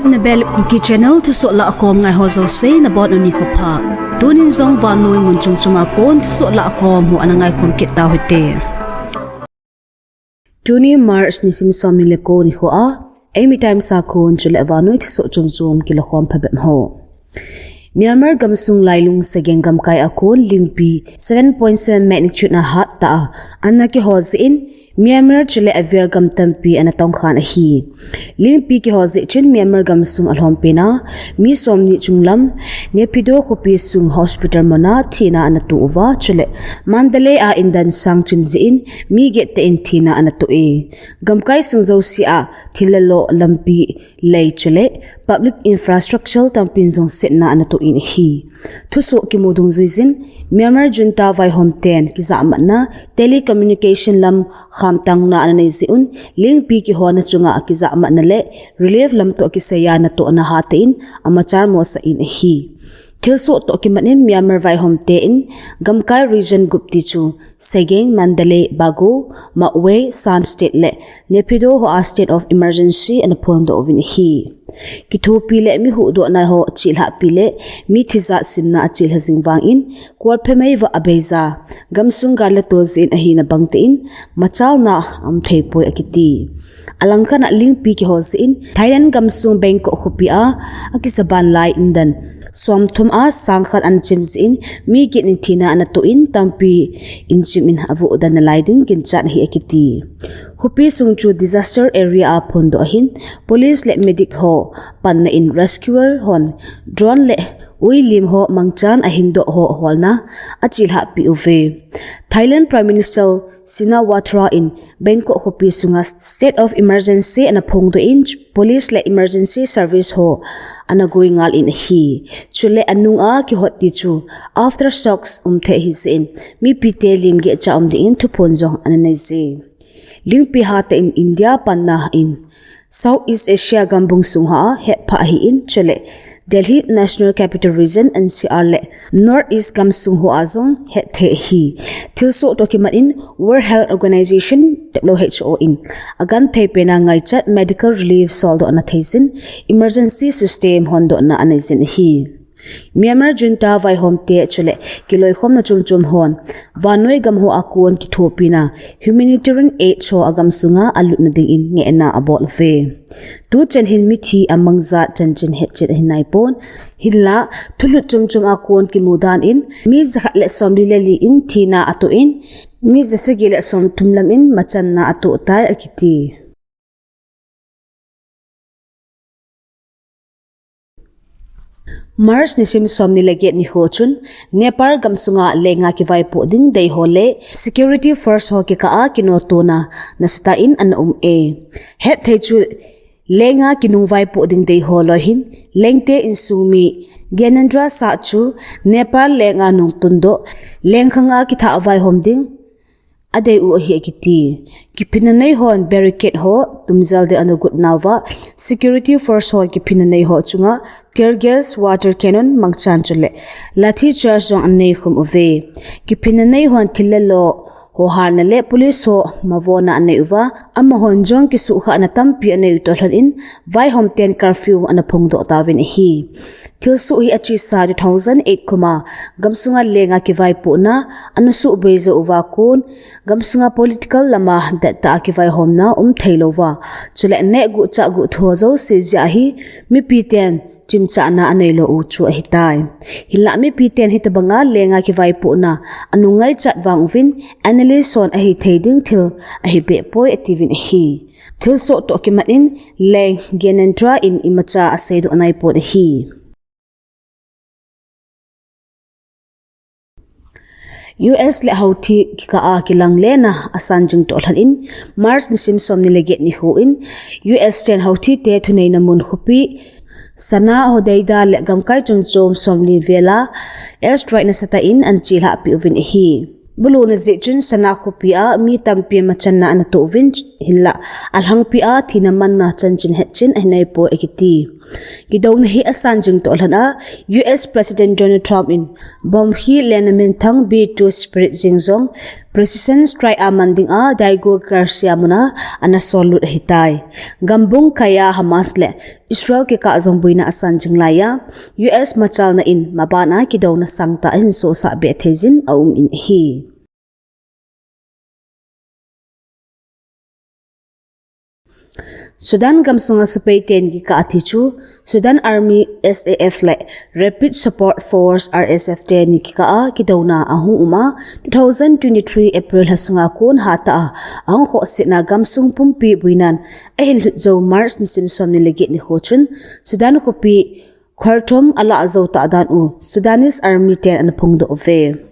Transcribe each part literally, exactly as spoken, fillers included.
Nabel Kuki Channel thusoh lahkhom ngai ho jouse nabonun nikho pha. Tunin jong vannoi mun chom chom a kon thusoh lahkhom ho ana ngaikhom kit tauhite. Tuni March nisim somni le ko nikho a, Eimi Times a kon chule vannoi thusoh chom chom kilakhom phabep ho. Myanmar gamsung lailung Sagaing gamkai a kon lingpi seven point seven magnitude na hat tah a ana kihol jeh in, Myanmar chule avel gam tampi ana tongkhan ahi. Lingpi kihol jeh chun Myanmar gamsung alhompen a mi somni chunglam Naypyidaw khopi sung hospital muna thina ana to uva, chule Mandalay a indan sang chim jeh in mi get tah in thina ana to e. Gamkai sung jouse a thil le lo, lampi, lei chule public infrastructure tampin jong setna ana to in ahi. Thusoh kimu dungjuijin, Myanmar junta vaihom ten kijahmatna telecommunication lam khamtangna ana nei jeh un, lingpi kiholna chunga kijahmatna le relief lam toh kisaiya natohna hatah in amachal mosah in ahi. Thilsoh toh kimat in Myanmar vaihom ten gamkai region gup ti chu Sagaing, Mandalay, Bago, Magway, Shan State le Naypyidaw ho a state of emergency ana phondoh uvin ahi. Kithopi le mi huhdohna ho achelhahpi le mi thijat simna achelha jing vangin, kolphe mei vah abeija, gamsung gal le tol jeh in ahina bang tah in machalna aum thei poi akiti. Alangkhat a lingpi kihol jeh in Thailand gamsung Bangkok khopi a akisaban lai indan somthum a sangkhat ana chim jeh in mi get in thina ana to in, tampi in chim in avoh dan nalai ding ginchat ahi akiti. Khopi sung chu disaster area a phondoh ahin, police le medic ho panna in rescuer hon drone le uilim ho mangchan ahingdoh ho holna achelhahpi uve. Thailand Prime Minister Shinawatra in Bangkok khopi sunga state of emergency ana phongdoh in, police le emergency service ho ana gui ngal in ahi. Chule anunga kihot ti chu aftershocks um thei ahi jeh in, mipite lim gehcha um dingin thuphon jong ana nei e. Lingpi hatah in India panna in South East Asia gambung sung ho a hetphah ahin, chule Delhi National Capital Region, N C R le North East gamsung ho a jong hetthei ahi. Thilsoh toh kimat in World Health Organization, W H O in agenthei pen a ngaichat medical relief soldoh ana thei jin, emergency system hondohna anei jin ahi. Myanmar junta vaihom te chule kiloikhomna chomchom hon vannoi gam ho a kon kithopina humanitarian aid ho agamsunga alutna dingin ngehna abol uve. Tuchan hin mithi amangjat chanchin hetchet ahi naipon, hinla thulut chomchom a kon kimu dan in mi jakhat le somli le li in thina atoh in, mi jasagi le somthum lam in machanna atoh tai akiti. March nisim somni le get nikho chun Nepal gamsunga lenga kivaipoh ding deiho le security force ho kikah a kinotona nasatah in ana um e. Hetthei chu lenga kinung vaipoh ding deiho loi hin lengte insung mi Gyanendra Shah chu Nepal lenga nungtundoh lengkhanga kithah vaihom ding adei u ahi akiti. Kiphinna neihon barricade ho tumjel ding ana got nauva, security force hon kiphinna neiho chunga tear gas, water cannon, mangchan chule lathi charge jong anei khum uve. Kiphinna neihon thil le lo ho halna le police ho mavona anei uva, amahon jong kisuhkhahna tampi anei u toh lhon in vaihom ten curfew ana phongdoh tauvin ahi. Thilsoh hi achesa two thousand eight kuma gamsunga lenga kivaipohna ana suhbei jou uva kon, gamsunga political lama dettah a kivaihomna um theilouva, chule neh guh chah guh thu jouse jeh a hi mipiten chimchahna aneilou u chu ahitai. Hinla mipiten hitobanga lenga kivaipohna anung ngaichat vang uvin analyst hon ahithei ding thil ahibeh poi atiuvin ahi. Thilsoh toh kimat in leng Gyanendra in imacha aseidoh naipon ahi. U S le Houthi kikah a kilanglena asan jing toh lhon in March nisim somni le get nikho in U S ten Houthi te thuneina mun khopi Sanaa, Hodeidah le gamkai chomchom somli vela airstrike nasatah in ana chelhahpi uvin ahi. Buluna jeh chun Sanaa khopi a mi tampi machanna ana toh uvin, hinla alhangpi a thina manna chanchin hetchen ahi naipoi akiti. Kidouna hi asan jing toh lhon a U S President Donald Trump in bomb hi lena minthang B two Spirit jeng jong precision strike a man dinga Diego Garcia muna ana sollut ahitai. Gambung kaiya Hamas le Israel kikah jong boina asan jing laiya, U S machalna in mabana kidouna sangtah ahin sohsah be thei jin aum in ahi. Sudan gamsunga sepai teni kikah athi chu, Sudan Army, S A F le Rapid Support Force, R S F teni kikah a kidouna ahung uma, two thousand twenty-three April lha sunga kon hatah a ahung khohsetna gamsung pumpi boinan ahin lhut jou March nisim somni le get nikho chun, Sudan khopi Khartoum alah jou tah dan u Sudanese Army ten ana phongdoh uve.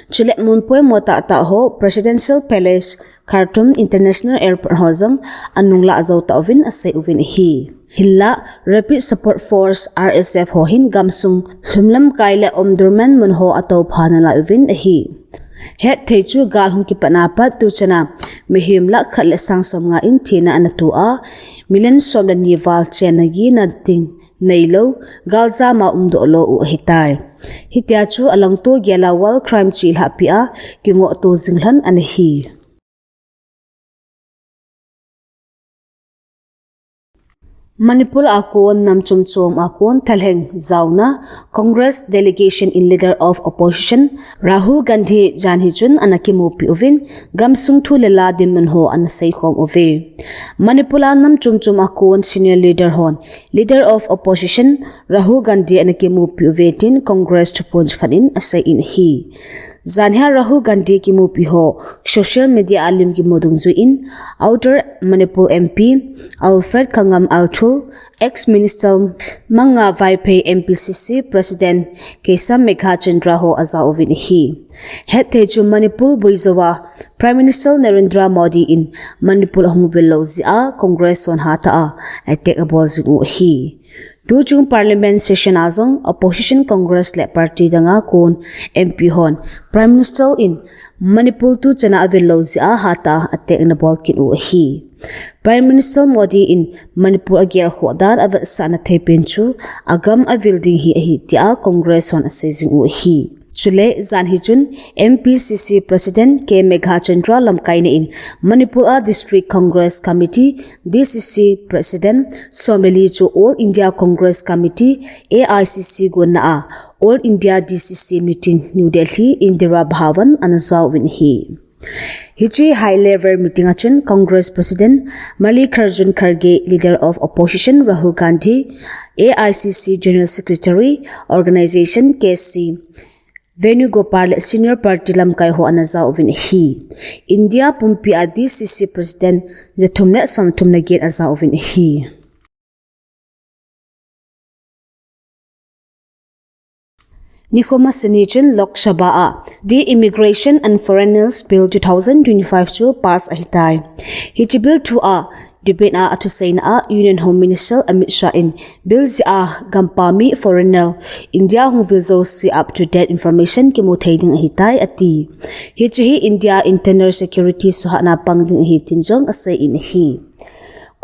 Chule mun poimo tahtah ho Presidential Palace, Khartoum International Airport ho jong anung lah jou tah uvin asei uvin ahi. Hinlah Rapid Support Force, R S F ho hin gamsung lhumlam kai le Omdurman mun ho atoupha nalai uvin ahi. Hetthei chu gal hung kipatna pat tuchana mihem lakh khat le sang somnga in thina ana toh a, million som le ni val chenna gina ding neilou, galjam a umdoh lou u ahitai. Hitia chu alangto gel a war crime chih lhahpi a kingohto jing lhon ana hi. Manipur a kon nam chomchom a kon thalheng jaona Congress delegation in Leader of Opposition Rahul Gandhi janhi chun ana kimupi uvin gamsung thu le la dinmun ho ana seikhom uve. Manipur a nam chomchom a kon senior leader hon Leader of Opposition Rahul Gandhi ana kimupi uve tin Congress thuphon khat in asei in ahi. Janhia Rahul Gandhi kimupi ho social media a lim kimu dungjuiyin Outer Manipur M P Alfred Kanngam Arthur, ex-minister Manga Vaiphei, M P C C President Keisham Meghachandra ho ajao uvin ahi. Hetthei chu Manipur boijou a Prime Minister Narendra Modi in Manipur ahung vil lou jeh a Congress hon hatah a attack abol jing u ahi. Tuchung Parliament session a jong opposition Congress le party danga kon M P hon Prime Minister in Manipur tuchana avil lou jeh a hatah a attack ana bol kit u ahi. Prime Minister Modi in Manipur agelkhoh dan avetsahna theipen chu agam avil ding hi ahi tia Congress hon asei jing u ahi. Chule janhi chun M P C C President K Meghachandra lamkaina in Manipur a District Congress Committee, D C C President som le li chu All India Congress Committee, A I C C gonna a All India D C C meeting New Delhi Indira Bhavan ana jao uvin ahi. Hiche high level meeting a chun Congress President Mallikarjun Kharge, Leader of Opposition Rahul Gandhi, A I C C General Secretary, Organization K C Venugopal le senior party lamkai ho ana jao uvin ahi. India pumpi a D C C President jathum le somthum na get ajao uvin ahi. Nikho masani chun Lok Sabha a The Immigration and Foreigners Bill two thousand twenty-five chu pass ahitai. Hiche bill thua debate a athuseina a Union Home Minister Amit Shah in bill jeh a gampam mi foreigner India hung vil jouse up to date information kimu thei ding ahitai ati. Hiche hi India internal security suhhatna pang ding ahi tin jong asei in ahi.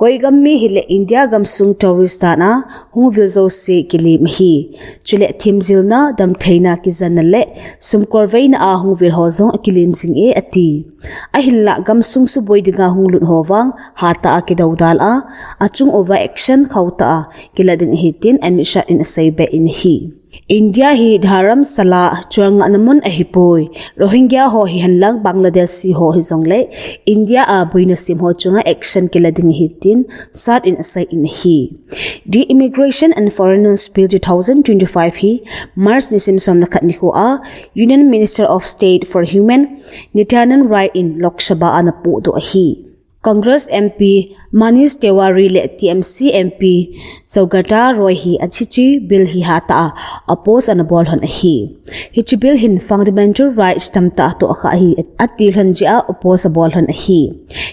Koi gam mi hile India gamsung tourist dan a hung vil jouse kilem ahi. Chule themjilna, damtheina, kijanna le sumkolveina a hung vil ho jong akilem jing e ati. Ahinlah gamsung suboi dinga hung lut ho vang hatah a kidoudal a, achung uva action khauhtah a kila ding ahi tin Amit Shah in asei be in ahi. India hi dharamsala, cholngahna mun ahipoi. Rohingya ho hihen lang Bangladeshi ho hijongle India a boina sem ho chunga action kila ding ahi tin Shah in asei in ahi. The Immigration and Foreigners Bill two thousand twenty-five hi March nisim som le khat nikho a Union Minister of State for Home Nityanand Rai in Lok Sabha a ana pohdoh ahi. Congress M P Manish Tiwari le T M C M P Saugata Roy hi hiche bill hi hatah a oppose ana bol lhon ahi. Hiche bill hin fundamental rights tamtah atohkhah ahi ati lhon jeh a oppose abol lhon ahi.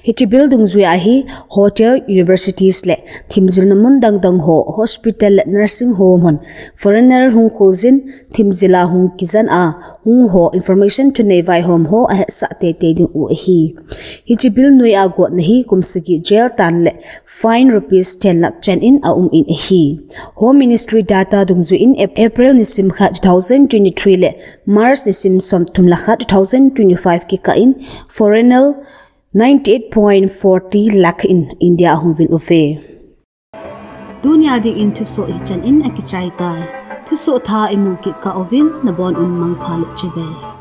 Hiche bill dungjui a hi hotel, universities le themjilna mun dangdang ho, hospital le nursing home hon foreigner hung kholjin themjil a hung kijan a hung ho information thunei vaihom ho ahetsah teitei ding u ahi. Hiche bill noi a gotna hi kum sagi jail tan le fine rupees ten lakh chan in aum in ahi. Home Ministry data dungjuiyin Ap-, April nisim khat two thousand twenty-three le March nisim somthum le khat two thousand twenty-five kikah in foreigner ninety-eight point forty lakh in India ahung vil uve. Tunia dingin thusoh hichan in akichai tai. Thusoh thah imu kit kah uvin nabon un mangpha le chibai.